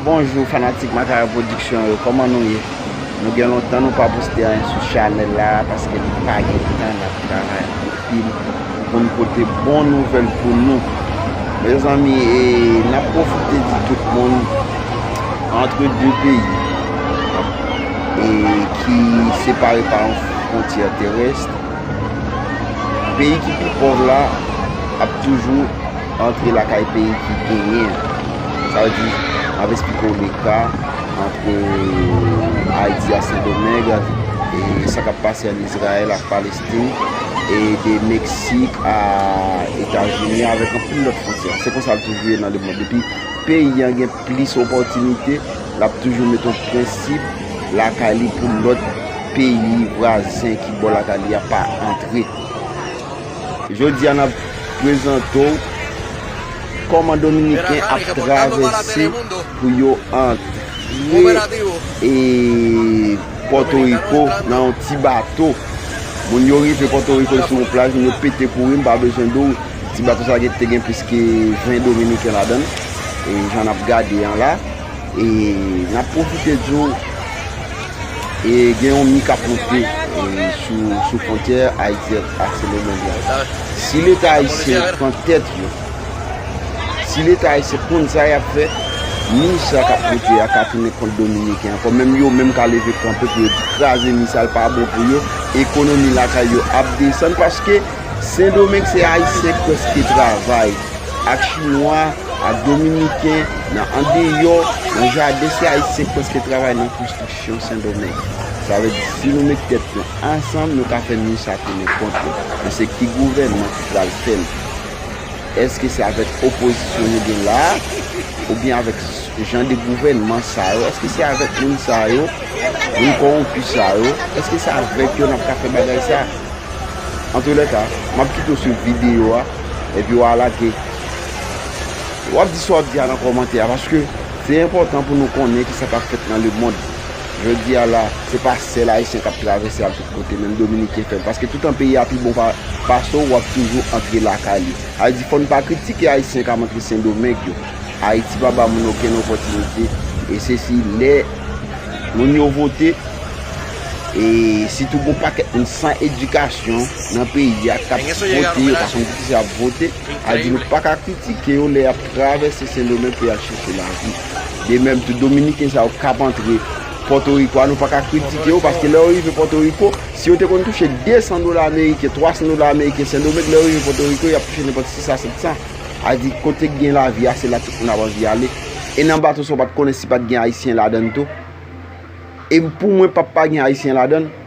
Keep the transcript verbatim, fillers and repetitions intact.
Bonjou fanatik Makaya Production yo, kòman nou ye? Nou gen lontan nou pa poste anyen sou chanèl la paske nou pa gen tan, n ap travay anpil pou n pote bon nouvèl pou nou. Mezanmi, e, n ap pwofite di tout moun, antre de peyi e ki separe pa yon fwontyè terès, peyi ki pi pòv la ap toujou antre lakay peyi ki genyen an. Sa vle di, m ap esplike w le ka ant Ayiti ak Sendomeng, e sa k ap pase ann Izrayèl ak Palestin, e de Meksik a Etazini, avèk anpil lòt fwontyè. Se konsa l toujou ye nan lemonn. Depi peyi an gen plis opòtinite, l ap toujou mete yon prensip lakay li pou lòt peyi vwazen ki bò lakay li a pa antre. Jodi a, n ap prezante w kòman Dominiken ap travèse pou yo antre e Pòtoriko nan yon ti bato. Moun yo rive Pòtoriko sou yon plaj, moun yo pete kouri, m pa bezwen di w, ti bato sa te gen plis ke ven Dominiken ladan l. E jan n ap gade an la, e n ap pwofite di w, e gen yon mi k ap monte, e sou, sou fwontyè Ayiti ak Sendomeng la. Si Leta ayisyen pran tèt yo, si Leta ayisyen konn sa y ap fè, mi sa k ap monte a ka tounen kont Dominiken ankò. Menm yo menm ka leve kanpe pou yo di kraze mi sa, l pa bon pou yo. Ekonomi lakay yo ap desann paske Sendomeng se Ayisyen k prèske travay, ak Chinwa, ak Dominiken, nan andeyò, nan jaden, se Ayisyen k prèske travay nan konstriksyon Sendomeng. Sa vle di, si nou met tèt nou ansanm, nou ka fè mi sa tounen kont nou. Men se ki gouvènman ki pral fè l? Èske se avèk opozisyon nou gen la a, oubyen avèk jan de gouvènman sa yo? Èske se avèk moun sa yo, moun kòwonpi sa yo? Èske se avèk yo n ap ka fè bagay sa? Antoulèka, m ap kite w sou videyo a, epi w a lage. W ap di sa w ap di a nan kòmantè a, paske se enpòtan pou nou konnen kisa k ap fèt nan lemonn. Jodi a la, se pa sèl Ayisyen k ap travèse al tout kote, menm Dominiken fè l. Paske toutan peyi a pi bon pa, pase w, w ap toujou antre lakay li. Sa vle di, fò n pa kritike Ayisyen k ap antre Sendomeng yo. Ayiti pa ba moun okenn opòtinite. E se si lè moun yo vote, e sitou gon pakèt moun san edikasyon nan peyi a k ap vote, yo pa konn poukisa y ap vote. Sa vle di, nou pa ka kritike yo lè y ap travèse Sendomeng pou y al chèche lavi. De menm tou, Dominiken sa yo k ap antre Pòtoriko a, nou pa ka kritike yo, paske lè yo rive Pòtoriko, si yo te konn touche de san dola ameriken, twa san dola ameriken Sendomeng, lè yo rive Pòtoriko, y ap touche nenpòt sis a sèt san. A di, kote k gen lavi a, se la tout moun ap anvi ale. E nan bato sa, w pa t konnen si pa t gen Ayisyen ladan l tou. E pou mwen, p ap pa gen Ayisyen ladan l.